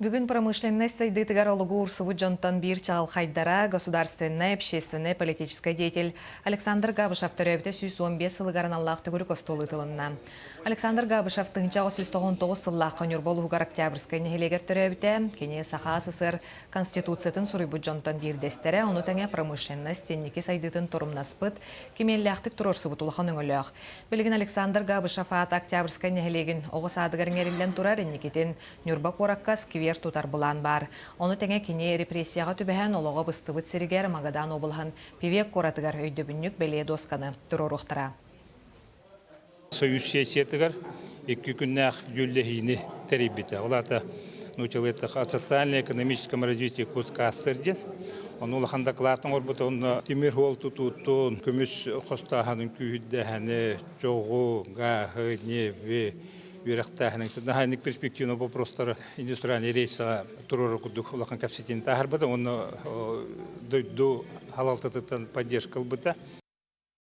Бүгүн промышленность сайдыытыгар олугу уурсубут дьонтон биир чаҕылхайдара государственнай, общественнай, политическай деятель Александр Габышев төрөөбүтэ 115 сылыгар аналлаах төгүрүк остуол ыытылынна. Александр Габышев 1999 сыллаахха Ньурба улууһугар Октябрьскай нэһилиэгэр төрөөбүтэ. Кини Саха СССР Конституциятын суруйбут дьонтон биирдэстэрэ, ону тэҥэ промышленность инники сайдыытын торумнаспыт, кимиэллээхтик туруорсубут улахан өҥөлөөх. Билигин Александр Габышев аата Октябрьскай нэһилиэгин оҕо саадыгар иҥэриллэн турар, инникитин Ньурба куоракка сквер тутар былаан баар. Ону тэҥэ кини репрессияҕа түбэһэн олоҕо быстыбыт сиригэр Магадан уобалаһын Певек куоратыгар өйдөбүнньүк бэлиэ дуосканы туруоруохтара. Союз сессиятыгар икки күннээх дьүүллэһиини тэрийбитэ. Ол аата научалыы о социально-экономическом развитии Курска АССР диэн. Ону улахан дакылаатын оҥорбута. Онно тимир суол тутуутун, көмүс хостооһунун күүһүрдээһини, чоҕу, гааһы, ньиэби, үөрэхтээһинин наһаа перспективный вопростары индустриальный рейсаҕа туруорар курдук улахан кэпсэтиини таһаарбыта уонна дойду халалтатыттан поддержка ылбыта.